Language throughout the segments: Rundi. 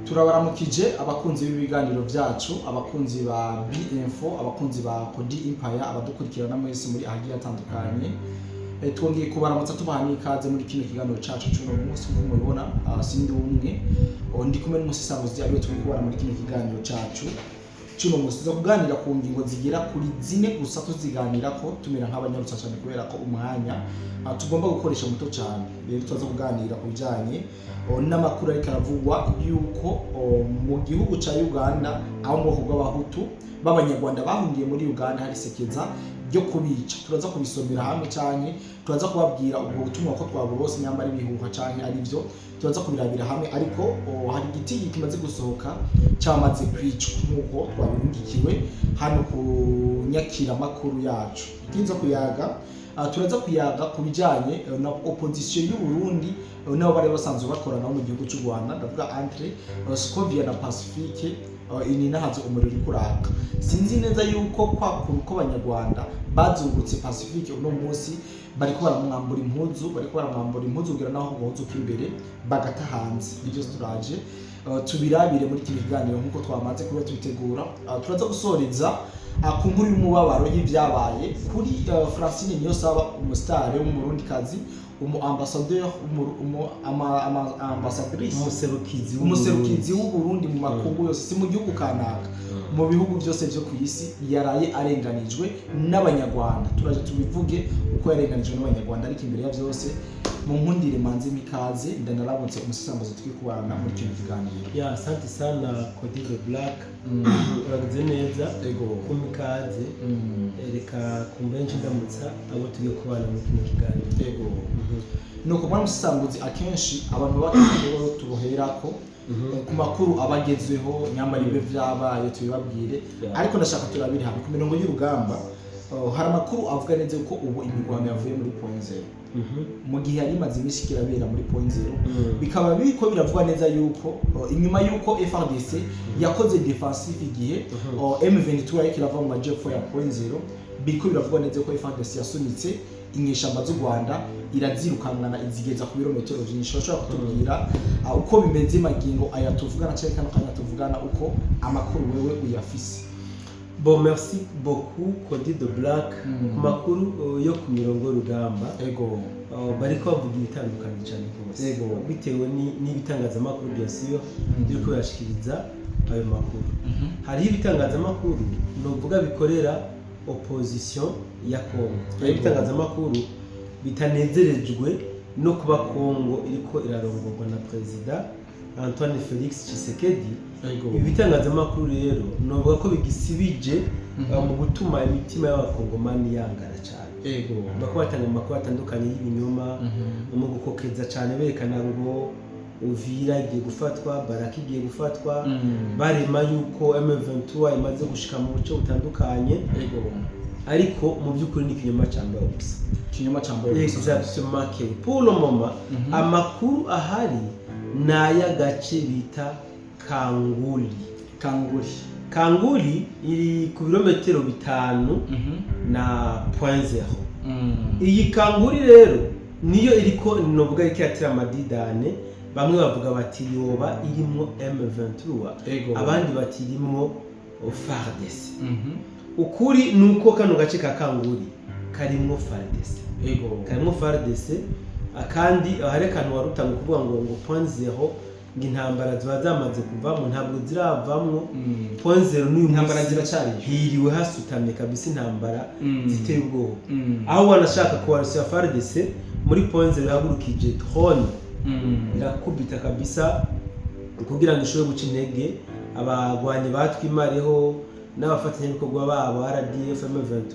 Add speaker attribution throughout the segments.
Speaker 1: Turabaramukije abakunzi b'ibiganiro byacu, abakunzi ba B-Info, abakunzi ba Kodi Empire, abadukurikirana mwese muri ahagiye hatandukanye. Twongeye kubaramutsa, tubaha n'ikaze muri kino kiganiro cacu c'uno munsi. Nk'uko mubibona, sindi umwe. Ndi kumwe n'umusesanguzi, ariwe turi kubana muri kino kiganiro cacu c'uno munsi. Tuza kuganira ku ngingo zigera kuri zine gusa, tuziganirako tumera nk'abanyarutsa cyane, kubera ko umwanya tugomba gukoresha muto cyane. Rero tuza kuganira ku bijanye n'amakuru ariko aravugwa yuko mu gihugu ca Uganda, aho mu bwoko bw'Abahutu b'Abanyarwanda bahungiye muri Uganda, hari isekeza ryo kubica. Turaza kubisomera hamwe canke turaza kubabwira ubwo butumwa ko twaburose, nyamba ari ibihuha canke ari byo, turaza kubirabira hamwe. Ariko hari igiti kimaze gusohoka cyamaze kwicwa, nk'uko twabirungikiwe hano ku nyakiramakuru yacu. Ikinza kuyaga, turaza kuyaga ku bijanye na opposition y'u Burundi nabo bari basanzwe bakorana mu gihugu cy'u Rwanda, ndavuga entre Scovia na Pacifique. Ini nahazo umuriro uri kuraka. Sinzi neza yuko kwa kuntu ko Abanyarwanda bazungutse Pacifique, uno munsi bariko baramwambura impuzu, bariko baramwambura impuzu kugira naho gahuzu k'imbere bagata hanze. Ibyo turaje tubirabire muri kino kiganiro nk'uko twamaze kuba tubitegura. Turaza gusoreza ku nkuru y'umubabaro y'ibyabaye kuri Francine Niyonsaba, umusitari w'Umurundikazi, umu ambassadeur, ambassadrice,
Speaker 2: umuserukizi.
Speaker 1: Umuserukizi w'Uburundi mu makungu yose, si mu gihugu kanaka, mu bihugu byose byo ku isi, yaraye arenganijwe n'Abanyarwanda. Turaje tubivuge uko yarenganijwe n'Abanyarwanda. Ariko imbere ya byose, mu nkundire manze mikaze, ndanaramutse umusesanguzi turi kubana muri kino kiganiro.
Speaker 2: Ya, asante sana Kodi the Black, uragize neza kumpa ikaze. Reka kumva benshi, ndamutsa abo tugiye kubana muri kino kiganiro.
Speaker 1: Ego, nuko mwana musesanguzi, akenshi abantu baba tuboherako ku makuru aba agezweho, nyamara ibyo vyabaye tubibabwire. Ariko ndashaka turabiri hamwe ku mirongo y'urugamba. Hari amakuru avuga neza ko ubu imirwano yavuye muri Point Zero, mu gihe yari imaze iminsi kirabera muri Point Zero. Bikaba biriko biravugwa neza yuko inyuma yuko FARDC yakoze defensive igihe M23 yariko irava mu majepfo ya Point Zero, biriko biravugwa neza ko FARDC yasunitse inyeshamba z'u Rwanda, irazirukankana, izigeza ku birometero vyinshi. Urashobora kutubwira uko bimeze magingo aya tuvugana, canke kano kanya tuvugana, uko amakuru wewe uyafise?
Speaker 2: Bon, merci beaucoup Kodi the Black. Ku makuru yo ku mirongo y'urugamba, bariko bavuga ibitandukanye cyane rwose, bitewe n'ibitangazamakuru bien sûr biriko birashikiriza ayo makuru. Hariho ibitangazamakuru novuga bikorera opposition ya Congo, hariho ibitangazamakuru bitanezerejwe no kuba Congo iriko irarongorwa na Perezida Antoine Felix Tshisekedi. Ibi bitangazamakuru rero novuga ko bigisibije mu gutuma imitima y'Abakongomani yangara cyane. Bako batanga amakuru atandukanye y'ibinyoma, mu gukokeza cyane, berekana ngo Uvira igiye gufatwa, Baraka igiye gufatwa, barema yuko M23 imaze gushika mu buce butandukanye. Ariko mu by'ukuri ni ikinyoma cyambaye ubusa.
Speaker 1: Ikinyoma cambaye ubusa.
Speaker 2: Exactement, que pour le moment amakuru ahari ni ay'agace bita Kanguri.
Speaker 1: Kanguri.
Speaker 2: Kanguri iri ku birometero 5 na Point Zero. Iyi Kanguri rero niyo iriko novuga iriko iratera amadidane. Bamwe bavuga bati yoba irimwo M23, abandi bati irimwo FARDC. Ukuri ni uko kano gace ka Kanguri karimwo FARDC. Karimwo FARDC. Kandi hari akantu wari utanga kuvuga ngo Point Zero, ngo intambara ziba zamaze kuvamo. Ntabwo ziravamwo. Point Zero n'uyu
Speaker 1: Intambara
Speaker 2: munsi
Speaker 1: ziracariyo.
Speaker 2: hiriwe hasutamye kabisa, intambara ziteye ubwoba, aho wanashaka coalition ya FARDC muri Point Zero ihagurukije drone, irakubita kabisa kugira ngo ishobore guca intege abagwanyi batwimareho n'abafatanyabikorwa babo RDF, M23,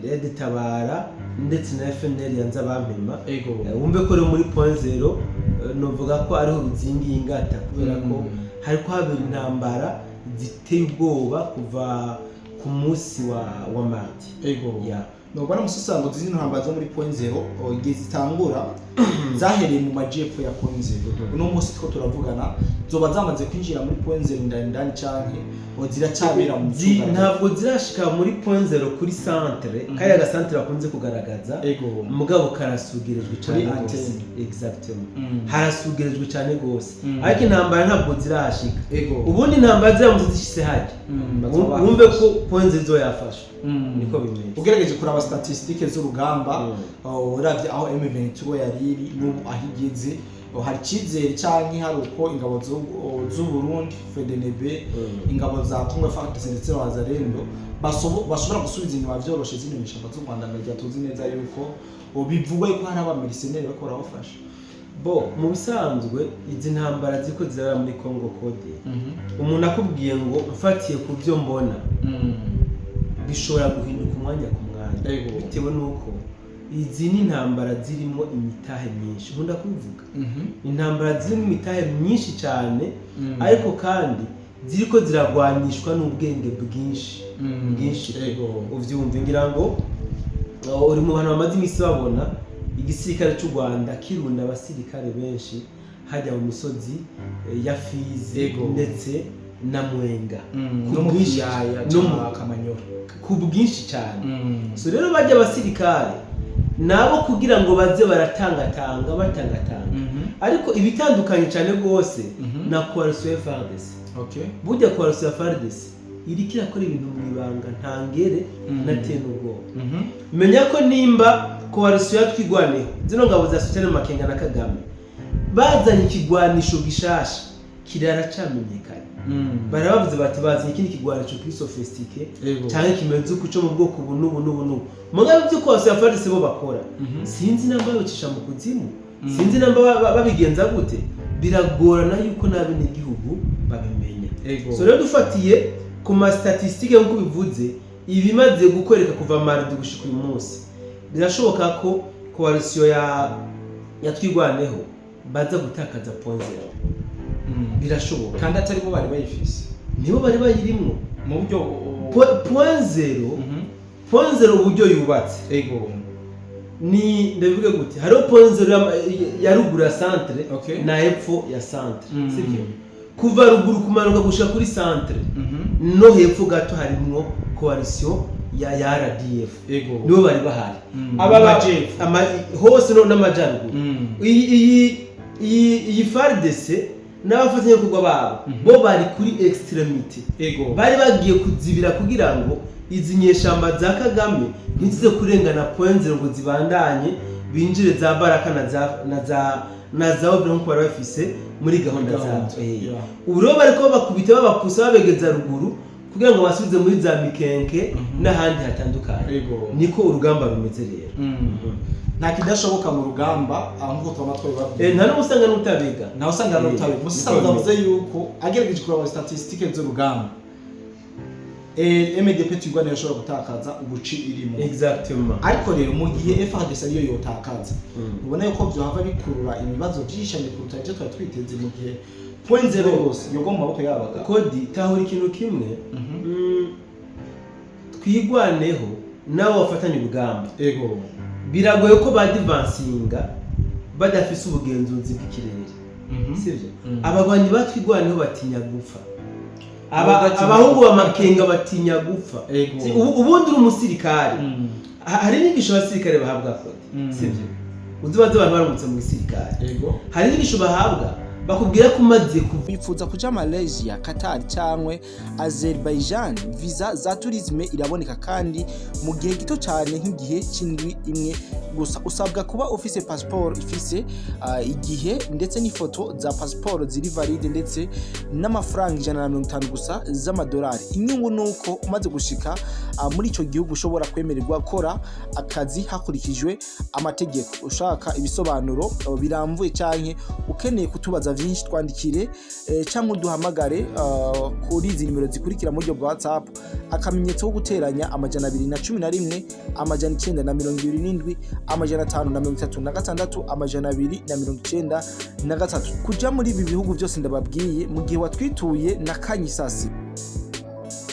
Speaker 2: Red Tabara ndetse na FNL ya Nzabampema. Wumve ko rero muri Point Zero, novuga ko ariho ruzingiye ingata, kubera ko hariko habera intambara ziteye ubwoba kuva ku munsi wa mardi.
Speaker 1: Nubwo n'umusasango zino ntambara zo muri Point Zero, igihe zitangura. Zahereye mu majepfo ya Point Zero. Uno munsi two turavugana, zoba zamaze kwinjira muri Point Zero indani indani, canke ziracyabera mu micungararo?
Speaker 2: Ntabwo zirashika muri Point Zero kuri centre, kariya gasantere bakunze kugaragaza, mugabo karasugirijwe cyane
Speaker 1: Kuri
Speaker 2: gose.
Speaker 1: Antenne.
Speaker 2: Exactement, harasugirijwe cyane gose, ariko intambara ntabwo zirahashika. Ubundi intambara ziramutse zishitse hajya,
Speaker 1: Bazoba
Speaker 2: wumve
Speaker 1: bafashe.
Speaker 2: ko Point Zero izoyafasha. Niko bimeze.
Speaker 1: Ugerageje kuraba statistiques z'urugamba, uravye aho M23 yari iri n'ubu aho igeze, hari icizere canke hari uko ingabo z'u Burundi, FDNB, ingabo za Congo FARDC ndetse na Wazalendo bashobora gusubiza inyuma vyoroshe zino nyeshamba z'u Rwanda, ndagira tuzi neza yuko bivugwa yuko hari aba mercenaires bariko barabafasha?
Speaker 2: Bo mu bisanzwe izi ntambara ziko ziraba muri Congo, Kode, umuntu akubwiye ngo mfatiye ku byo mbona, bishobora guhinduka umwanya ku mwanya, bitewe n'uko izi ni intambara zirimo imitahe myinshi. Nkunda kubivuga, intambara zirimo imitahe myinshi cyane, ariko kandi ziriko ziragwanishwa n'ubwenge bwinshi bwinshi. Uvyumve, ngira ngo uri mu bantu bamaze iminsi babona igisirikare cy'u Rwanda kirunda abasirikare benshi hajya mu misozi ya Fizi ndetse na Mwenga ku
Speaker 1: No mu
Speaker 2: bwinshi,
Speaker 1: kiyaya
Speaker 2: no
Speaker 1: ca Kamanyola.
Speaker 2: Ku bwinshi cyane. So rero bajya abasirikare nabo kugira ngo baze baratangatanga batangatanga, ariko ibitandukanye cyane rwose na coalition ya FARDC. Burya coalition ya FARDC iriko irakora ibintu mu ibanga ntangere, nateye n'ubwoba. Menya ko nimba coalition ya Twigwaneho, zino ngabo za Sultani Makenga na Kagame, bazanye ikigwanisho gishasha kiraracamenyekanye, barabavuze bati bazanye ikindi kigwanisho kuri sophistiqué cyangwa kimeze uko cyo mu bwoko ubu n'ubu n'ubu n'ubu. Mugabe ibyo coalition ya FARDC bo bakora, sinzi namba babicisha mu kuzimu, sinzi namba babigenza gute, biragorana yuko n'abenegihugu babimenya. So rero dufatiye ku ma statistiques nk'uko bivuze, ibimaze gukoreka kuva mardi gushika uyu munsi, birashoboka ko coalition ya Twigwaneho baza gutakaza Point Zero. Birashoboka.
Speaker 1: Kandi atari bo bari bayifise.
Speaker 2: Nibo bari bayirimwo.
Speaker 1: Mu buryo
Speaker 2: Point Zero, Point Zero uburyo yubatse, ni ndabivuge gute, hariho Point Zero ya ruguru ya centre na hepfo ya centre, sibyo? Kuva ruguru kumanuka gushika kuri centre no hepfo gato harimwo coalition ya RDF. Nibo bari bahari. Aba
Speaker 1: Amajepfo.
Speaker 2: Hose no n'amajyaruguru. Iyi FARDC n'abafatanyabikorwa babo, bo bari kuri extrémité, bari bagiye kuzibira kugira ngo izi nyeshamba za Kagame ntizize kurengana Point Zero ngo zibandanye binjire za Baraka na za Uvira nk'uko bari bafise muri gahunda
Speaker 1: Gahunda,
Speaker 2: zabo. Ubu rero bariko bakubita, babapusa, babegeza ruguru kugira ngo basubize muri za Mikenke n'ahandi hatandukanye. Niko urugamba rumeze rero.
Speaker 1: Nta kidashoboka mu rugamba aho, nk'uko twaba twabibabwiye.
Speaker 2: Nta n'ubu usanga n'utabiga.
Speaker 1: Nawe usanga n'utabiga. Musa
Speaker 2: niko
Speaker 1: avuze yuko agerageje kuraba statistiques z'urugamba, MDP Twigwaneho yashobora gutakaza ubuci irimo. Ariko rero mu gihe FARDC ariyo yotakaza, ubona yuko vyohava bikurura ibibazo vyinshi cyane kuruta ivyo twari twiteze mu gihe Point Zero yose yogwa mu maboko y'abagabo.
Speaker 2: Kodi, tahura ikintu kimwe. Twigwaneho nabo bafatanya urugamba, biragoye ko badivansinga badafise ubugenzuzi bw'ikirere, sivyo? Abagwanyi batwigwaneho batinya gupfa.
Speaker 1: Badatinya
Speaker 2: Abahungu
Speaker 1: gupfa.
Speaker 2: ba Makenga batinya gupfa. Ubundi uri umusirikare, hari inyigisho abasirikare bahabwa, Kode, sivyo? Uzi baze abantu baramutse mu gisirikare, hari inyigisho bahabwa, bakubwira ko umaze kuva
Speaker 1: Bifuza kuja Malaysia, Qatar cyangwa Azerbaijan, visa za tourisme iraboneka kandi mu gihe gito cyane nk'igihe cy'indwi imwe gusa. Usabwa kuba ufise passport ifise igihe ndetse n'ifoto za passport ziri valide ndetse n'amafaranga 150 gusa z'amadolari. Inyungu ni uko umaze gushika muri ico gihugu ushobora kwemererwa gukora akazi hakurikijwe amategeko. Ushaka ibisobanuro birambuye canke ukeneye kutubaza vyinshi, twandikire cyangwa uduhamagare kuri izi nimero zikurikira mu buryo bwa WhatsApp: akamenyetso ko guteranya 211 927 536 293. Kuja muri ibi bihugu byose ndababwiye mu gihe watwituye na kanyisasi.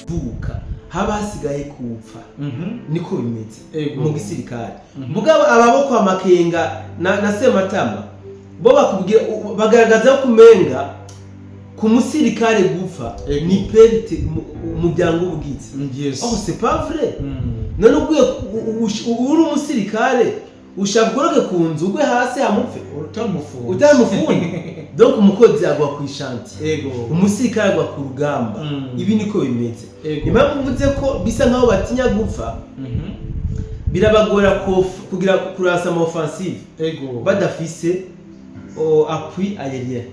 Speaker 2: Vuka haba hasigaye kupfa, niko bimeze mu gisirikare. Mugabo ababo kwa Makenga na Sematama bo bakubwira, bagaragaza ko umenga ku musirikare gupfa ni perte umuryango uba ugize. Oh, c'est pas vrai. None uguye uri umusirikare, ushaka ugoroke ku nzu, ugwe hasi hamupfe?
Speaker 1: Utamufunze.
Speaker 2: Utamufundi. Donc umukozi agwa ku i chantier, umusirikare agwa ku rugamba. Ibi niko bimeze. Impamvu mvuze ko bisa nkaho batinya gupfa, birabagora kugira kurasa ama offensive badafise appui aérien,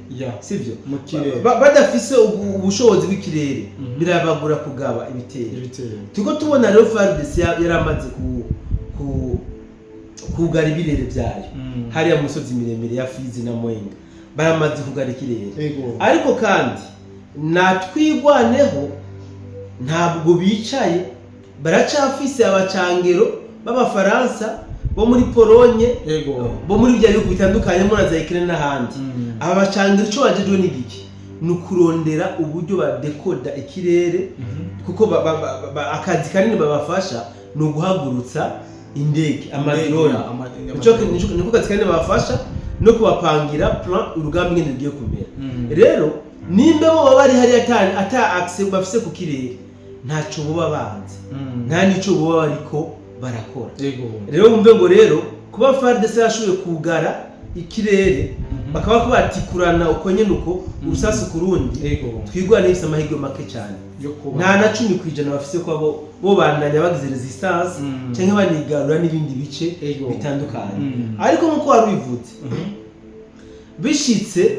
Speaker 2: sivyo?
Speaker 1: Mu kirere.
Speaker 2: Badafise ubushobozi bw'ikirere, birabagora kugaba ibitero.
Speaker 1: Ibitero.
Speaker 2: Turiko tubona rero FARDC yaramaze ku kugara ibirere byayo hariya mu misozi miremire ya Fizi na Mwenga, baramaze kugara ikirere. Ariko kandi natwigwaneho ntabwo bicaye, baracafise abacangero b'Abafaransa bo muri Polonye, bo muri bya bihugu bitandukanye, muri za Ukraine n'ahandi. Aba bacangero ico bajejwe ni igiki? Ni ukurondera uburyo badekoda ikirere, kuko akazi kanini babafasha ni uguhagurutsa indege, ama drone. Niko kazi kanini babafasha, no kubapangira plan urugamba ingene rugiye kumera. Rero nimba bo baba bari hariya ata accès bafise ku kirere, ntaco boba banze, nta nico boba bariko barakora. Rero wumve ngo rero kuba FARDC yashoboye kugara ikirere, bakaba ko batikurana uko nyene uko, urusasu ku rundi, twigwana ifise amahirwe make cyane.
Speaker 1: Yo kuba
Speaker 2: Nta na 10% bafise ko bo bandanya bagize résistance canke banigarura n'ibindi bice bitandukanye. Ariko nkuko wari ubivuze, bishitse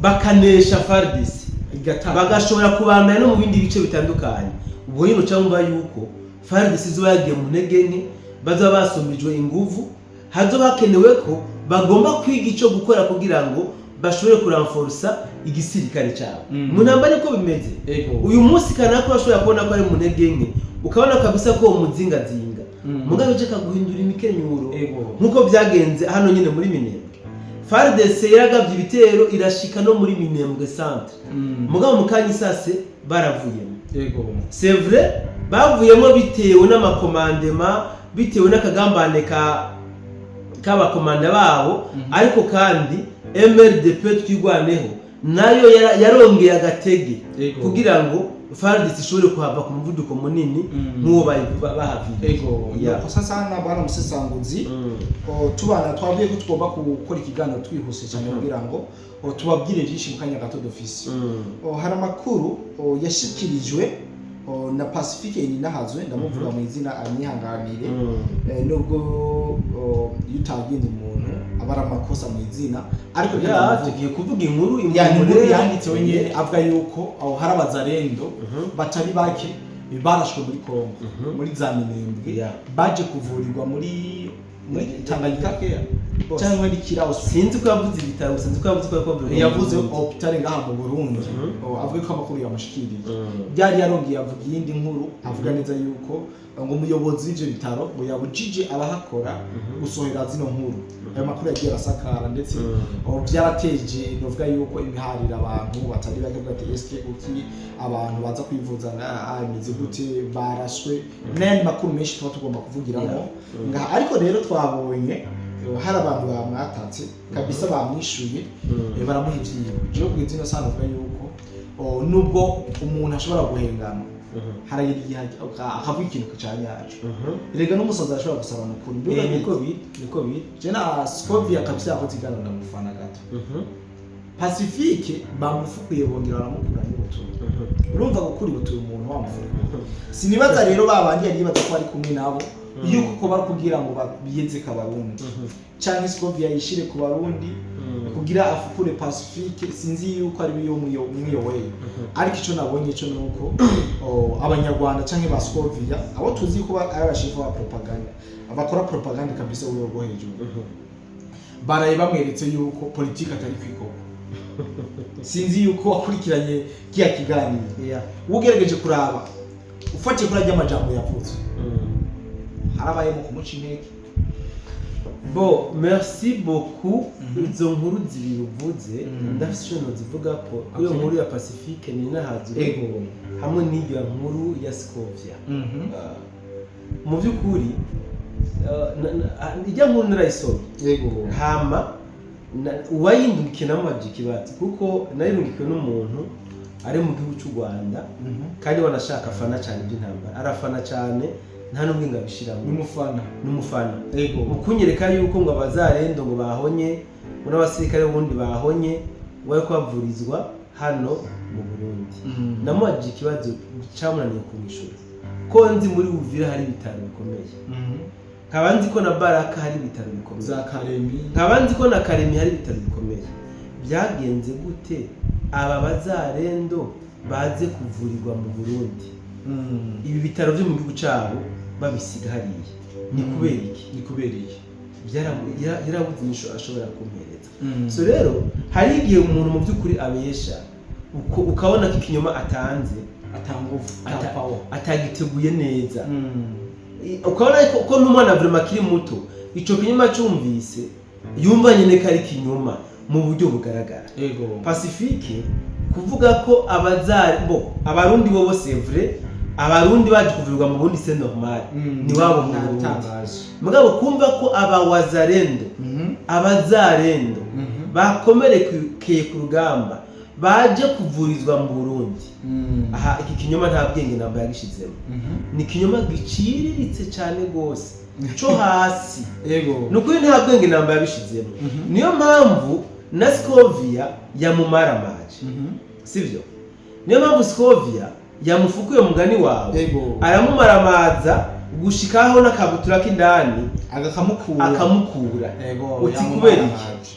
Speaker 2: bakanesha FARDC,
Speaker 1: igataka,
Speaker 2: bagashobora kubandanya no mu bindi bice bitandukanye, ubwo nyine uca wumva yuko FARDC izoba yagiye mu ntege nke, bazoba basumbijwe inguvu, hazoba hakenewe ko bagomba kwiga ico gukora kugira ngo bashobore kuranforsa igisirikare cyabo. Mu ntambara niko bimeze. Uyu munsi kanaka urashobora kubona ko ari mu ntege nke, ukabona kabisa ko uwo muzingazinga, mugabe uje kaguhindura imikenyuro, nk'uko byagenze hano nyine muri Minembwe. FARDC yaragabye ibitero irashika no muri Minembwe centre, mugabo mu kanya isase baravuyemo. C'est vrai, bavuyemo bitewe n'ama commandement, bitewe n'akagambane ka k'abakomanda babo. Ariko kandi MRDP Twigwaneho nayo yarongeye agatege kugira ngo FARDC ishobore kuhava ku muvuduko munini nk'uwo bahaviriye.
Speaker 1: Nuko sasa na bwana musesanguzi, tubana twabwiye ko tugomba gukora ikiganiro twihuse cyane kugira ngo tubabwire byinshi mu kanya gato dufise. Hari amakuru yashikirijwe na Pacifique Ninahazwe, ndamuvuga mu izina anyihanganire. Nubwo iyo utagenze umuntu aba ari amakosa mu izina, ariko reka
Speaker 2: Ya,
Speaker 1: ndamuvuge.
Speaker 2: Tugiye kuvuga inkuru.
Speaker 1: Ya, ni inkuru
Speaker 2: rero.
Speaker 1: yanditse wenyine, avuga yuko aho hari abazarendo batari bake barashwe muri Kongo, muri za Minembwe, baje kuvurirwa muri Tanganyika Care
Speaker 2: Bose.
Speaker 1: cyangwa muri Kira Hospital.
Speaker 2: Sinzi ko yavuze ibitaro, sinzi ko yavuze ko yavuze.
Speaker 1: Yavuze hôpital ngaha mu Burundi. Avuga ko amakuru yamushikiriye byari yarongeye avuga iyindi nkuru, avuga neza yuko ngo umuyobozi w'ivyo bitaro ngo yabujije abahakora gusohora zino nkuru. Ayo makuru yagiye arasakara, ndetse byarateje novuga yuko imiharira abantu batari bake, bavuga ati: "Eske uki abantu baza kwivuza ngaha imeze gute, barashwe?" N'ayandi makuru menshi tuba tugomba kuvugiramo ngaha. Ariko rero twabonye hari abantu bamwatatse kabisa, bamwishuye, baramuha ivyiwe. Jewe ku izina sano avuga yuko nubwo umuntu ashobora guhengama, haragera igihe akavuga ikintu ca nyaco. Erega n'umusazi arashobora gusaba amakuru.
Speaker 2: Eh, niko biri, niko biri.
Speaker 1: Je na Scovia kabisa yakoze ikiganiro, ndamufana gato. Pacifique bamufukuye, bongera baramukura n'ubutumwa. Urumva gukura ibutuye umuntu wamufukuye, sinibaza rero babandi yari yibaza ko ari kumwe nabo, yuko ko bari kugira ngo biyeze kabarundi canke Scovia yishire ku Barundi kugira afukure Pacifique. Sinzi yuko ari biyo mwiyo weyo, ariko ico nabonye cyo nuko Abanyarwanda canke ba Scovia, abo tuzi ko ari abashefu ba propaganda, bakora propaganda kabisa urwego rwo hejuru, baraye bamweretse yuko politiki atari kwikoma. Sinzi yuko wakurikiranye kiya kiganiro. Ugerageje kuraba, ufatiye kuri arya majambo yavuze, harabayemo kumuca intege.
Speaker 2: Bon, merci beaucoup. Izo nkuru zibiri uvuze, ndafise ico nozivuga ko kuri iyo nkuru ya Pacifique Ninahazwe hamwe n'iyo nkuru ya Scovia. Mu by'ukuri Ijya nkuru narayisomye. Hama uwayindungikiye namubajije ikibazo, kuko nayirungikiwe n'umuntu ari mu gihugu cy'u Rwanda, kandi wanashaka afana cyane iby'intambara, arafana cyane, nta n'ubwo abishiramo.
Speaker 1: N'umufana.
Speaker 2: N'umufana. Mu kunyereka yuko ngo abazarendo ngo bahonye, ngo n'abasirikare bundi bahonye, ngo bariko bavurizwa hano mu Burundi. Namubajije ikibazo cyamunaniye kumwishura: ko nzi muri Uvira hari ibitaro bikomeye, nkaba nzi ko na Baraka hari ibitaro bikomeye,
Speaker 1: za Karemi,
Speaker 2: nkaba nzi ko na Karemi hari ibitaro bikomeye, byagenze gute aba bazarendo baze kuvurirwa mu Burundi, ibi bitaro byo mu gihugu cyabo babisiga hariya? Ni kubera iki?
Speaker 1: Ni kubera iki?
Speaker 2: Yarabuze inyishu ashobora kumpereza. So rero hari igihe umuntu mu by'ukuri abesha, ukabona ko ikinyoma atanze
Speaker 1: atangufu, ata power,
Speaker 2: atagiteguye neza. Ukabona ko n'umwana vraiment akiri muto, ico kinyoma cumvise yumva nyene ko ari ikinyoma mu buryo bugaragara. Pacifique kuvuga ko abazari bo Abarundi bo c'est vrai, Abarundi baje kuvurirwa mu Burundi, c'est normal, ni wabo mu Burundi.
Speaker 1: Ntatangaje.
Speaker 2: Mugabo kumva ko abawazarendo, abazarendo bakomerekeye ku rugamba baje kuvurizwa mu Burundi, aha iki kinyoma nta bwenge namba yagishizemo. Ni ikinyoma giciriritse cyane rwose co hasi. Ni ukuri nta bwenge namba yabishizemo. Niyo mpamvu na Scovia yamumaramaje. Sivyo? Niyo mpamvu Scovia yamufukuye mugani wawe, aramumaramaza gushikaho n'akabutura k'indani
Speaker 1: agakamukura.
Speaker 2: Akamukura. Uti kubera iki?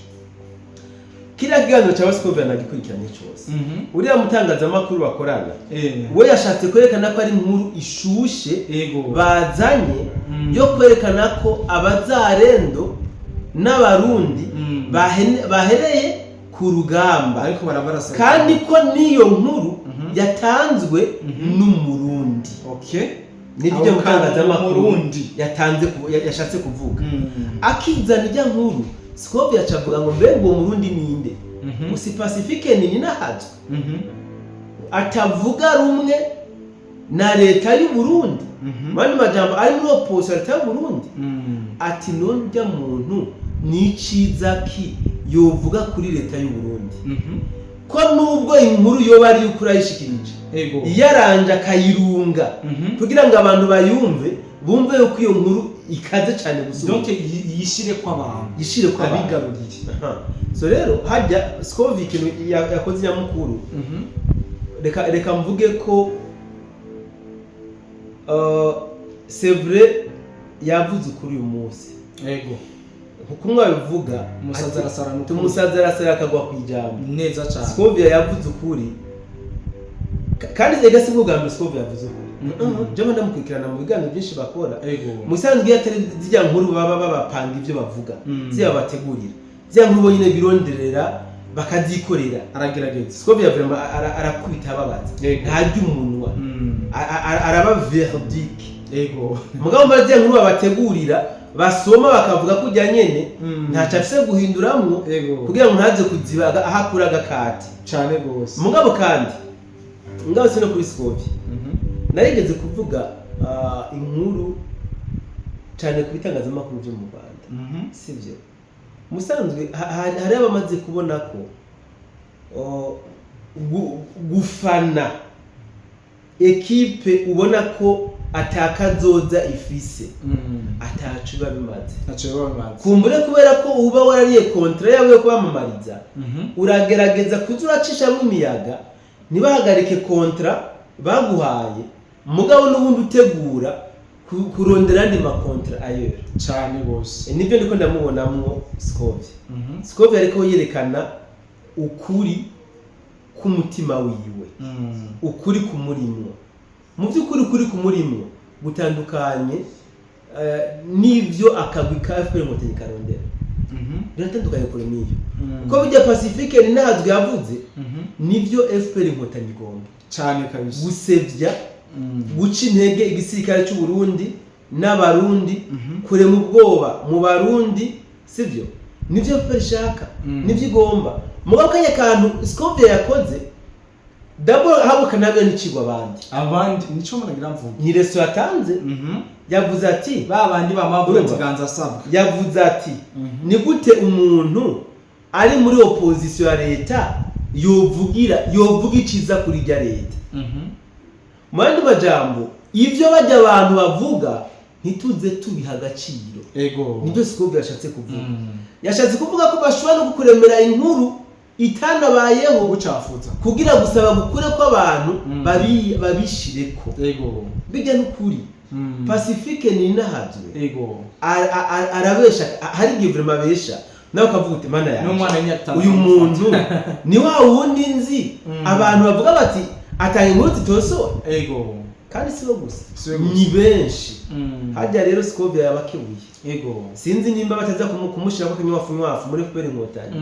Speaker 2: Kiriya kiganiro cya Scovia nagikurikiranye cyose. Uriya mutangazamakuru bakorana, we yashatse kwerekana ko ari inkuru ishushe bazanye yo kwerekana ko abazarendo n'Abarundi bahereye ku rugamba,
Speaker 1: ariko barabarasa,
Speaker 2: kandi ko n'iyo nkuru yatanzwe n'Umurundi. Nibyo.
Speaker 1: Aho
Speaker 2: Mutangazamakuru
Speaker 1: Umurundi.
Speaker 2: yatanze yashatse kuvuga, akizana ijya nkuru, Scovia acavuga ngo mbega uwo Murundi ninde? Musi Pacifique ni nahazwe atavuga rumwe na leta y'u Burundi, mu yandi majambo ari muri opposition ya leta y'u Burundi. Ati none ujya muntu ni iciza ki yovuga kuri leta y'u Burundi, ko nubwo inkuru yoba ari ukuri ayishikirije, yaranje akayirunga kugira ngo abantu bayumve, bumve yuko iyo nkuru ikaze cyane gusumba.
Speaker 1: Donc yishire ko abantu,
Speaker 2: yishire ko abantu.
Speaker 1: Abigarurire.
Speaker 2: Aha. So rero hajya Scovia ikintu yakoze nyamukuru, reka mvuge ko c'est vrai, yavuze ukuri uyu munsi. Nkuko mwabivuga,
Speaker 1: Umusazi arasara n'ukuri.
Speaker 2: Umusazi arasara akagwa ku ijambo.
Speaker 1: Neza cyane.
Speaker 2: Scovia yavuze ukuri. Kandi rega si bwo bwa mbere Scovia yavuze ukuri. Jewe ndamukurikirana mu biganiro byinshi bakora. Musanzwe iyo atari zirya nkuru baba babapanga ibyo bavuga, ziriya babategurira, ziriya nkuru bonyine bironderera bakazikorera,
Speaker 1: Aragerageza.
Speaker 2: Scovia vraiment arakubita ababaza. Ntarya umunwa. Araba véridique. Mugabo mba ziriya nkuru babategurira, basoma bakavuga ko ujya nyene ntacyo afise guhinduramwo kugira ngo ntaze kuziba aho akura agakati.
Speaker 1: Cyane rwose.
Speaker 2: Mugabo kandi mugabo si no kuri Scovia, narigeze kuvuga inkuru cyane ku bitangazamakuru byo mu Rwanda. Sibyo? Musanzwe hari abamaze kubona ko gufana ekipe ubona ko atakazoza ifise, ataco biba bimaze.
Speaker 1: Ntacyo biba bimaze.
Speaker 2: Kumbure kubera ko uba warariye contrat yawe yo kubamamariza, uragerageza kuza uracishamwo imiyaga ntibahagarike contrat baguhaye, mugabo n'ubundi utegura kurondera andi ma contrats ailleurs.
Speaker 1: Cyane rwose.
Speaker 2: Nibyo ndiko ndamubonamwo Scovia. Scovia ariko yerekana ukuri k'umutima wiwe, ukuri kumurimwo. Mu by'ukuri ukuri kumurimwo gutandukanye n'ibyo akagwi ka FPR Inkotanyi karondera. Biratandukanye kure n'iyo, kuko bijya Pacifique ntazwi yavuze, nibyo FPR Inkotanyi igomba
Speaker 1: Cyane kabisa.
Speaker 2: gusevya, guca intege igisirikare cy'u Burundi n'Abarundi, kurema ubwoba mu Barundi, sivyo? Nivyo FPR ishaka, nivyo igomba. Mugabo kanya kantu Scovia yakoze d'abord ahubwo kanabyo n'icigwa abandi.
Speaker 1: Abandi nico muragira mvuga.
Speaker 2: Ni leçon yatanze. Yavuze ati
Speaker 1: Ba bandi bamavuga ati
Speaker 2: Urumva?
Speaker 1: ganza asabwa.
Speaker 2: Yavuze ati ni gute umuntu ari muri opposition ya leta yovugira, yovuga iciza kuri rya leta? Mu yandi majambo, ivyo bajya abantu bavuga ntituze tubiha agaciro. Nibyo Scovia yashatse kuvuga. Yashatse kuvuga ko bashobora no kukuremera inkuru itanabayeho
Speaker 1: Gucafuza.
Speaker 2: kugira gusa bagukure ko abantu babishireko. Bijya n'ukuri. Pacifique Nininahazwe arabesha. Hari igihe vraiment abesha, nawe ukavuga uti: "Mana yanjye,
Speaker 1: N'umwana w'imyaka 5
Speaker 2: uyu muntu ni wa wundi nzi." Abantu bavuga bati atanga inkuru zitosoye. Kandi si bo gusa,
Speaker 1: Si bo gusa.
Speaker 2: ni benshi. Hajya rero Scovia yabakebuye. Sinzi nimba bataza kumushyirako akanyafu muri FPR Inkotanyi.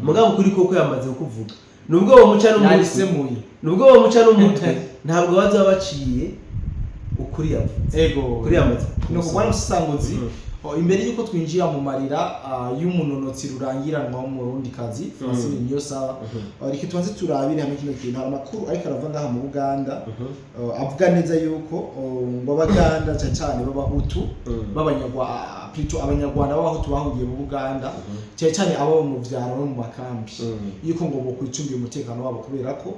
Speaker 2: Mugabo kuri koko yamaze kuvuga, nubwo bamuca n'umutwe,
Speaker 1: Yarisemuye.
Speaker 2: nubwo bamuca n'umutwe, ntabwo bazaba baciye ukuri yavuze. Ukuri yamaze.
Speaker 1: Ni ukugwa n'umusisanguzi. Imbere y'uko twinjira mu marira y'umunonotsi rurangiranwa w'Umurundi kazi Francine Niyonsaba, reka tubanze turabire hamwe kino kintu. Hari amakuru ariko arava ngaha mu Buganda, avuga neza yuko ngo Abaganda, cyane cyane b'Abahutu, b'abanyarwa, plutôt Abanyarwanda b'Abahutu bahungiye mu Buganda, cyane cyane abo mu vyaro no mu makambi, yuko ngo bokwicungira umutekano wabo, kubera ko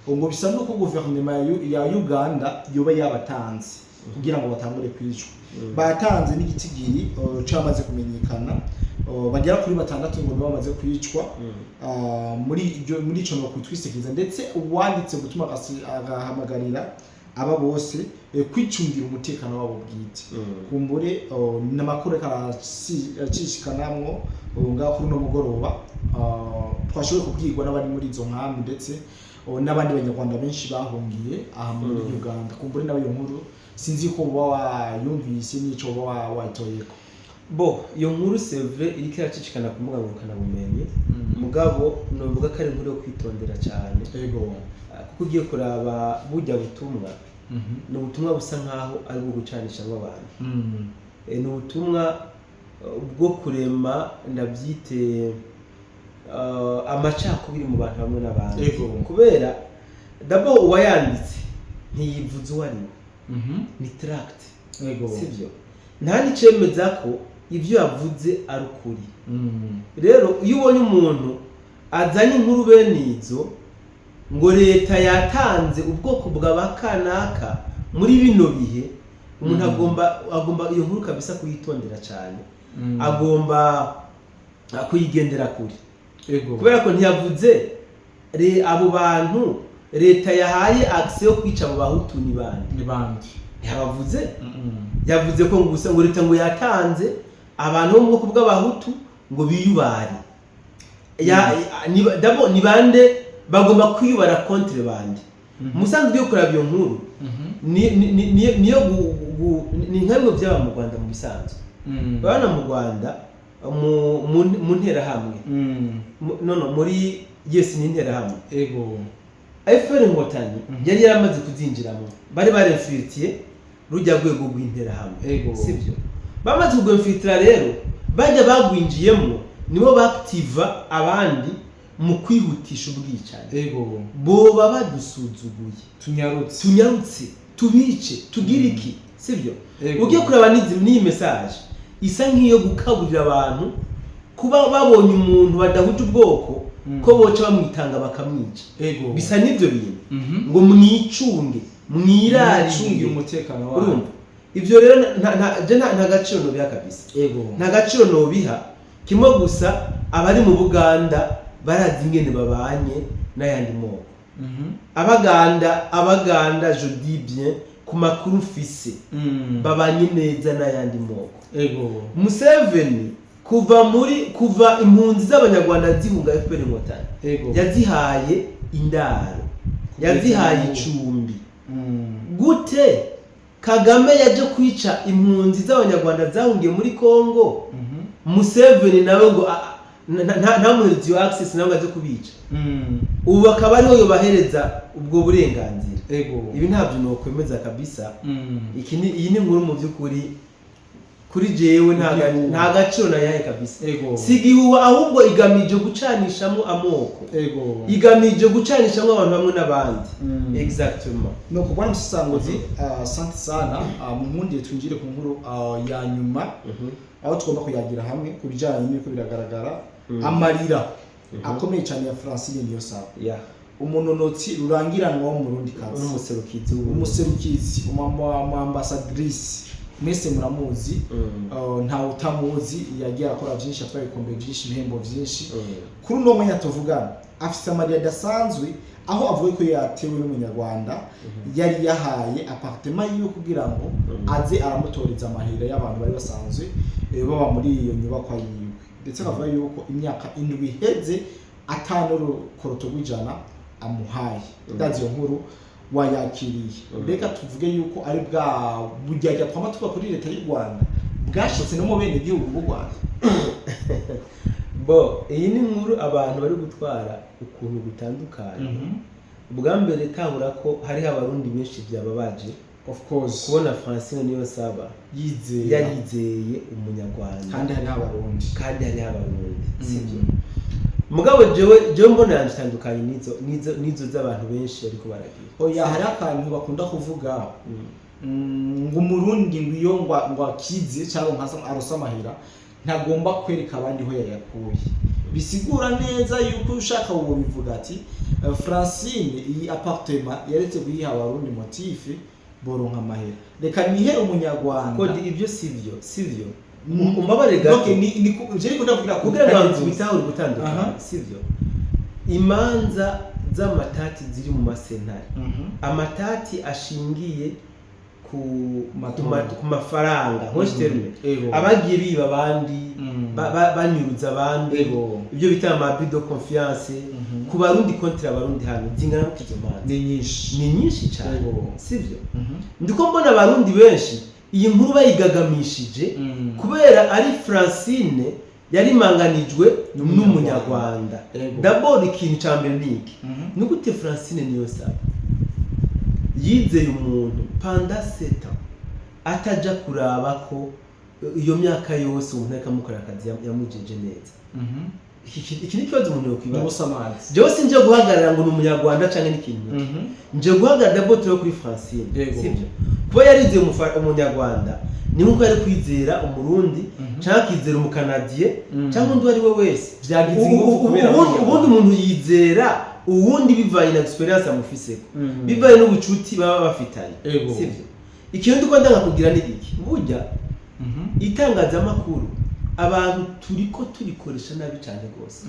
Speaker 1: ngo bisa nuko guverinoma ya Uganda yoba yabatanze kugira ngo batangure kwicwa. Batanze n'igitigiri camaze kumenyekana, bagera kuri batandatu ngo nibo bamaze kwicwa. Muri ibyo, muri ico no kwitwisekiza, ndetse uwanditse gutuma agahamagarira aba bose kwicungira umutekano wabo bwite. Kumbure n'amakuru aracishikanamwo ngaho kuri uno mugoroba, twashoboye kubwirwa n'abari muri izo nkambi, ndetse n'abandi Banyarwanda benshi bahungiye aha muri Uganda. Kumbure nawe iyo nkuru sinzi ko uba wayumvise n'ico uba wayitoyeko.
Speaker 2: Bo, iyo nkuru, c'est vrai, iriko iracicikana ku mbuga ngurukanabumenyi, mugabo novuga ko ari inkuru yo kwitondera cyane. Kuko ugiye kuraba burya butumwa, ni ubutumwa busa nkaho ari ubwo gucanishamwo abantu. Ni ubutumwa bwo kurema, ndabyite, amacakubiri mu bantu bamwe n'abandi. Kubera d'abord uwayanditse ntiyivuze uwo ari we. Ni tract. Sibyo? Nta n'icemeza ko ibyo yavuze ari ukuri. Rero iyo ubonye umuntu azanye inkuru bene izo ngo leta yatanze ubwoko bwa bakanaka muri bino bihe, umuntu agomba iyo nkuru kabisa kuyitondera cyane, agomba kuyigendera kure. Kubera ko ntiyavuze abo bantu leta yahaye accès yo kwica abo Bahutu ni bande.
Speaker 1: Ni bande?
Speaker 2: Ntiyabavuze. Yavuze ko gusa ngo leta ngo yatanze abantu bo mu bwoko bw'Abahutu ngo biyubare. D'abord ni bande bagomba kwiyubara contre bande? Musanzwe ugiye kuraba iyo nkuru, niyo ni nka bimwe byaba mu Rwanda mu bisanzwe. Urabona mu Rwanda mu Nterahamwe, no muri, yes, ni Interahamwe. FPR Inkotanyi yari yaramaze kuzinjiramo, bari barefitiye rujya rwego rw'Interahamwe. Sibyo? Bamaze kugwemfitira rero, bajya bagwinjiyemo nibo bakitiva abandi mu kwihutisha ubwicanyi. Boba badusuzuguye.
Speaker 1: Tunyarutse.
Speaker 2: Tunyarutse tubice, tugire iki, sibyo? Ugiye kureba n'iyi message isa nk'iyo gukaburira abantu kuba babonye umuntu badahuje ubwoko ko boca bamwitanga bakamwica. Bisa n'ibyo bintu ngo mwicunge,
Speaker 1: mwirarire,
Speaker 2: mwirarire
Speaker 1: umutekano wawe.
Speaker 2: Urumva ivyo rero, je nta gaciro nobiha kabisa. Nta gaciro nobiha. Kimwe gusa, abari mu Buganda barazi ingene babanye n'ayandi moko. Abaganda, je dis bien, ku makuru mfise, babanye neza n'ayandi moko. Museveni kuva impunzi z'Abanyarwanda zihunga FPR Inkotanyi, yazihaye indaro, yazihaye icumbi. Gute Kagame yaje kwica impunzi z'Abanyarwanda zahungiye muri Congo, Museveni nawe ngo ntamuhereze iyo access, nawe ngo aje kubica, ubu akaba ariho yobahereza ubwo burenganzira? Ibi ntabyo nokwemeza kabisa. Iki ni iyi ni inkuru mu by'ukuri Kuri jewe
Speaker 1: Igihuha.
Speaker 2: nta gaciro nayahe kabisa. Si igihuha, ahubwo igamije gucanishamo amoko, igamije gucanishamo abantu bamwe n'abandi. Exactement.
Speaker 1: Nuko bwana Musasangozi, asante sana. Munkundire twinjire ku nkuru ya nyuma, aho tugomba kuyagira hamwe ku bijyanye n'ibiko biragaragara, amarira akomeye cyane ya Francine Niyonsaba, umunonotsi rurangiranwa wo mu Burundi kazi,
Speaker 2: n'umuserukizi w'Uburundi.
Speaker 1: Umuserukizi, umu ambassadrice, mwese muramuzi. Ntawe utamuzi, yagiye arakora byinshi, atwaye ibikombe byinshi, ibihembo byinshi. Kuri uno mwanya tuvugana afise amarira adasanzwe, aho avuga ko yatewe n'umunyarwanda yari yahaye appartement yiwe kugira ngo aze aramutoreza amahera y'abantu bari basanzwe baba muri iyo nyubakwa yiwe, ndetse akavuga yuko imyaka 7 iheze atan'urukoroto rw'ijana amuhaye. Ndazi iyo nkuru wayakiriye. Mbega tuvuge yuko ari bwa buryarya twama tuva kuri leta y'u Rwanda bwashitse no mu bene gihugu b'u Rwanda?
Speaker 2: Bo, iyi ni inkuru abantu bari gutwara ukuntu gutandukanye. Ubwa mbere, tahura ko hariho abarundi benshi byababaje
Speaker 1: Of course.
Speaker 2: kubona Francine Niyonsaba
Speaker 1: yizeye
Speaker 2: yarizeye umunyarwanda,
Speaker 1: kandi hariho abarundi.
Speaker 2: Kandi hariho abarundi, sibyo? Mugabo jewe mbona yanje itandukanye n'izo z'abantu benshi bariko baragira.
Speaker 1: Oya, hariho akantu bakunda kuvuga, ngo umurundi ngo iyo ngo akize cyangwa nka arose amahera, ntagomba kwereka abandi ho yayakuye. Bisigura neza yuko ushaka ubu bivuga ati Francine iyi appartement yaretse kuyiha abarundi, motif boronka amahera, reka nihe umunyarwanda.
Speaker 2: Kodi, ibyo sivyo. Umbabare gato.
Speaker 1: Donc, je niko ndavugira.
Speaker 2: Kugira ngo abantu bitahure gutandukana, sivyo? Imanza z'amatati ziri mu masentare, amatati ashingiye ku
Speaker 1: Matungo.
Speaker 2: ku mafaranga, nkoresha terme, abagiye biba abandi, banyuruza abandi, ibyo bita ama abus de confiance, ku barundi contre abarundi hano, zingana gute izo manza?
Speaker 1: Ni nyinshi.
Speaker 2: Ni nyinshi cyane. Sivyo? Ndiko mbona abarundi benshi iyi nkuru bayigagamishije kubera ari Francine yarimanganijwe
Speaker 1: n'umunyarwanda.
Speaker 2: N'umunyarwanda. D'abord, ikintu cya mbere ni iki: ni gute Francine Niyonsaba yizeye umuntu pendant 7 ans, ataja kuraba ko iyo myaka yose umuntu ariko amukora akazi yamujeje neza? Iki ni ikibazo umuntu yokwibaza.
Speaker 1: N'ubusamazi.
Speaker 2: Jewe sinje guhagarara ngo ni umunyarwanda canke n'ikintu. Nje guhagarara d'abord turi kuri Francine. Sivyo? Kuba yarizeye umunyarwanda ni nkuko yari kwizera umurundi, canke akizera umukanadiye, canke undi uwo ari we wese.
Speaker 1: Vyagize ingufu kubera abanyarwanda.
Speaker 2: Ubundi umuntu yizera uwundi bivanye na expérience amufiseko, bivanye n'ubucuti baba bafitanye. Sivyo? Ikintu ndiko ndanga kugira ni iki: burya itangazamakuru abantu turiko turikoresha nabi cyane rwose.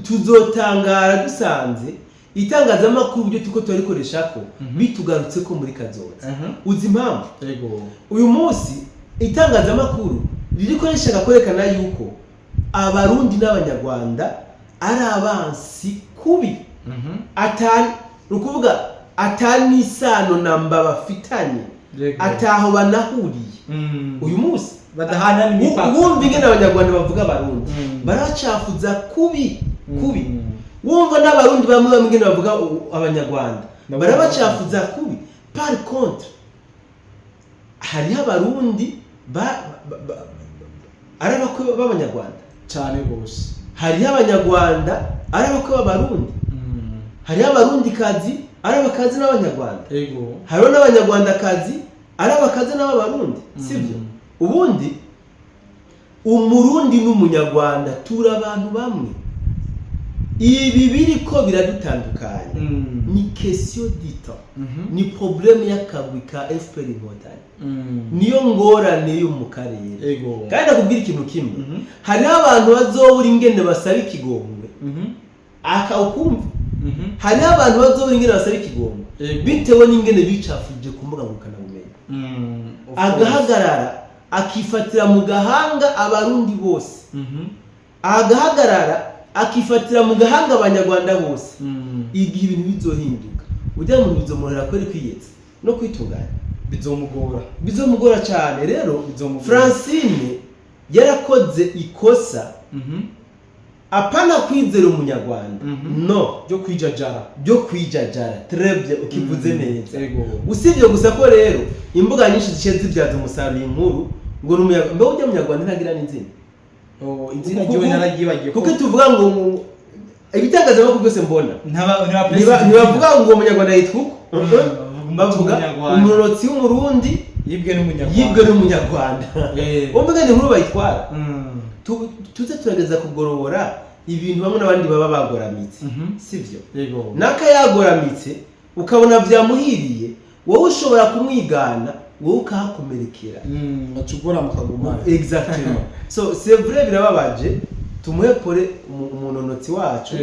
Speaker 2: Tuzotangara dusanze itangazamakuru uburyo turiko turarikoresha ko bitugarutse ko muri kazoza. Uzi impamvu? Uyu munsi itangazamakuru ririko rishaka kwerekana yuko abarundi n'abanyarwanda ari abansi kubi, atani ni ukuvuga atani isano namba bafitanye, ataho banahuriye. Uyu munsi
Speaker 1: badahana n'imipaka.
Speaker 2: Wumva ingene abanyarwanda bavuga abarundi, baracafuza kubi kubi. Wumva n'abarundi bamwe bamwe ingene bavuga abanyarwanda,
Speaker 1: Nabo
Speaker 2: barabacafuza kubi. Par contre, hariho abarundi ari abakwe b'abanyarwanda.
Speaker 1: Cyane rwose.
Speaker 2: Hariho abanyarwanda ari abakwe b'abarundi. Hariho abarundikazi ari abakazi n'abanyarwanda. Hariho n'abanyarwandakazi ari abakazi n'abarundi, sibyo? Ubundi umurundi n'umunyarwanda turi abantu bamwe. Ibi biriko biradutandukanya ni question du temps, ni problème y'akagwi ka FPR Inkotanyi, niyo ngorane yo mu karere. Kandi ndakubwira ikintu kimwe: hariho abantu bazobura ingene basaba ikigongwe. Aka ukumva, hariho abantu bazobura ingene basaba ikigongwe bitewe n'ingene bicafuje ku mbuga ngurukanabumenyi.
Speaker 1: Of course.
Speaker 2: Agahagarara akifatira mu gahanga abarundi bose, agahagarara akifatira mu gahanga abanyarwanda bose. Igihe ibintu bizohinduka, ujya mu bizomorohera kweri kwiyetsa no kwitunganya.
Speaker 1: Bizomugora.
Speaker 2: Bizomugora cyane rero.
Speaker 1: Bizomugora.
Speaker 2: Francine yarakoze ikosa, apana kwizera umunyarwanda, no
Speaker 1: ryo kwijajara.
Speaker 2: Byo kwijajara, très bien, ukivuze neza. Usibye gusa ko rero imbuga nyinshi ziciye zibyaza umusaruro inkuru. Ngo ni umunyarwanda. Mbe ujya munyarwanda ntagira n'izina?
Speaker 1: Oh, izina ryiwe nararyibagiye.
Speaker 2: Kuko tuvuga ngo ibitangazamakuru byose mbona ntibavuga ngo uwo munyarwanda yitwa uko. Bavuga umunonotsi w'Umurundi
Speaker 1: yibwe n'Umunyarwanda.
Speaker 2: Yibwe n'Umunyarwanda. Wumva ingene inkuru bayitwara. Tuze turageza kugorora ibintu bamwe n'abandi baba bagoramitse, sivyo?
Speaker 1: Yego.
Speaker 2: Naka yagoramitse, ukabona byamuhiriye, wowe ushobora kumwigana, wowe ukahakomerekera.
Speaker 1: Bacugora mukaguma.
Speaker 2: Exactement. So c'est vrai, birababaje. Tumuhe pole umunonotsi wacu,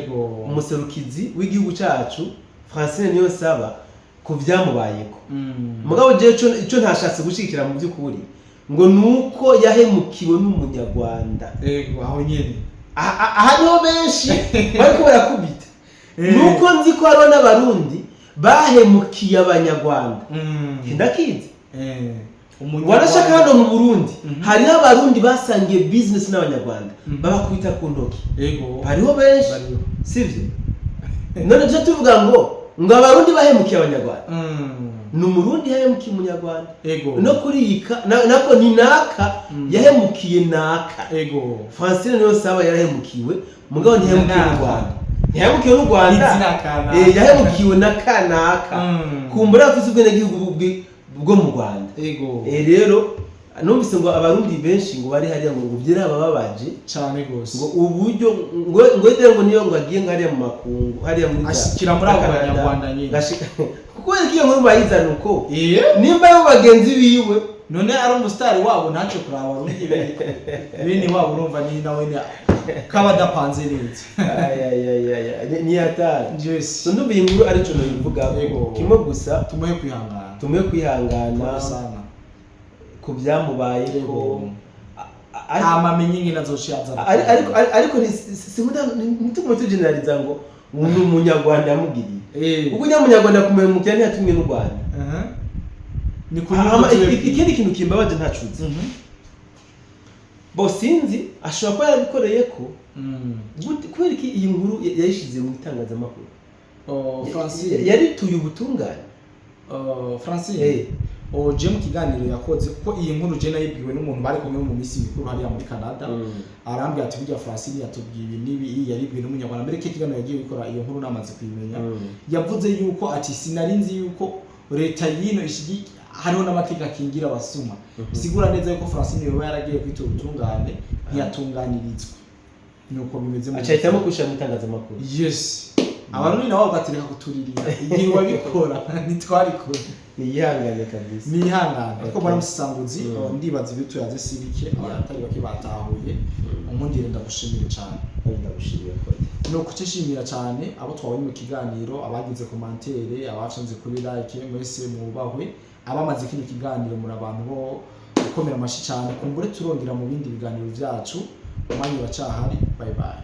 Speaker 2: umuserukizi w'igihugu cyacu Francine Niyonsaba, ku byamubayeko. Mugabo jewe ico ntashatse gushigikira mu by'ukuri ngo nuko yahemukiwe n'Umunyarwanda.
Speaker 1: Yego, aho nyene.
Speaker 2: Aha niho benshi bariko barakubita. Nuko nzi ko hariho n'Abarundi bahemukiye Abanyarwanda. Ndakizi. Wanashaka hano mu Burundi, hariho Abarundi basangiye business n'Abanyarwanda, babakubita ku ntoki. Hariho benshi.
Speaker 1: Bariho.
Speaker 2: Sivyo? None tujya tuvuga ngo Abarundi bahemukiye Abanyarwanda, ni Umurundi yahemukiye Umunyarwanda. No kuri iyi nako ni naka yahemukiye naka. Francine Niyonsaba yarahemukiwe, mugabo ntiyahemukiwe n'u
Speaker 1: Naka.
Speaker 2: Rwanda, ntiyahemukiwe n'u Rwanda.
Speaker 1: Izina kanaka.
Speaker 2: Yahemukiwe na kanaka. Kumbura afise ubwenegihugu bwo mu Rwanda. Rero numvise ngo Abarundi benshi ngo bari hariya ngo byarabababaje.
Speaker 1: Cane gose.
Speaker 2: Ngo uburyo ngo rero ngo niyo ngo agiye ngo hariya mu makungu, hariya muri
Speaker 1: Ashikira muri abo
Speaker 2: Canada,
Speaker 1: Banyarwanda nyene.
Speaker 2: Kuko iyo nkuru bayizana uko, nimba ari bagenzi biwe.
Speaker 1: None ari umusitari wabo, ntaco kuraba Abarundi bene wabo, urumva ni nawe ni kaba adapanze neza.
Speaker 2: Ay, ay, ay, ay, ay, ni hatari. So ndumva iyi nkuru arico noyivuga kimwe gusa.
Speaker 1: Tumuhe kwihangana.
Speaker 2: Tumuhe kwihangana.
Speaker 1: Pole sana.
Speaker 2: Ku byamubayeko.
Speaker 1: Hama amenye ingene azociye azana.
Speaker 2: Ariko sinkunda ntitugume tugeneraliza ngo ni Umunyarwanda yamugiriye, kuko Umunyarwanda kumuhemukira ntiyatumwe n'u Rwanda.
Speaker 1: Ni kuri
Speaker 2: Hama ikindi kintu kimbabaje ntacuze, bo sinzi, ashobora kuba yarabikoreye ko. Kubera iki iyi nkuru yayishize mu itangazamakuru?
Speaker 1: Oh, Francine.
Speaker 2: Yarituye ubutungane.
Speaker 1: Oh, Francine. Oh, je mu kiganiro yakoze, kuko iyi nkuru je nayibwiwe n'umuntu bari kumwe mu minsi mikuru hariya muri Canada, arambwira ati burya Francine yatubwiye ibi n'ibi, iyi yaribwiwe n'Umunyarwanda. Mbere ko ikiganiro yagiye gukora, iyo nkuru namaze kuyimenya. Yavuze yuko ati sinari nzi yuko leta yino ishigi hariho n'amategeko akingira abasuma. Bisigura neza yuko Francine yoba yaragiye kwitura ubutungane, ntiyatunganirizwa. Nuko bimeze
Speaker 2: Aca ahitamo kubishyira mu itangazamakuru.
Speaker 1: Yes, Abarundi nabo bagatereka kuturirira igihe wabikora ntitwarikora.
Speaker 2: Niyihangane kabisa.
Speaker 1: Nihangane ariko
Speaker 2: Okay.
Speaker 1: bari musisanguzi. Ndibaza ibyo tuyaze si bike, abatari bake batahuye. Umungere ndagushimire cyane.
Speaker 2: Kandi ndagushimiye, Kode.
Speaker 1: Ni ukucishimira cyane abo twabonye mu kiganiro, abagize commentaire, abafyonze kuri like, mwese mwubahwe. Abamaze kino kiganiro, muri abantu bo gukomera amashyi cyane. Kumbure turongera mu bindi biganiro byacu, umwanya uracahari. Bye bye.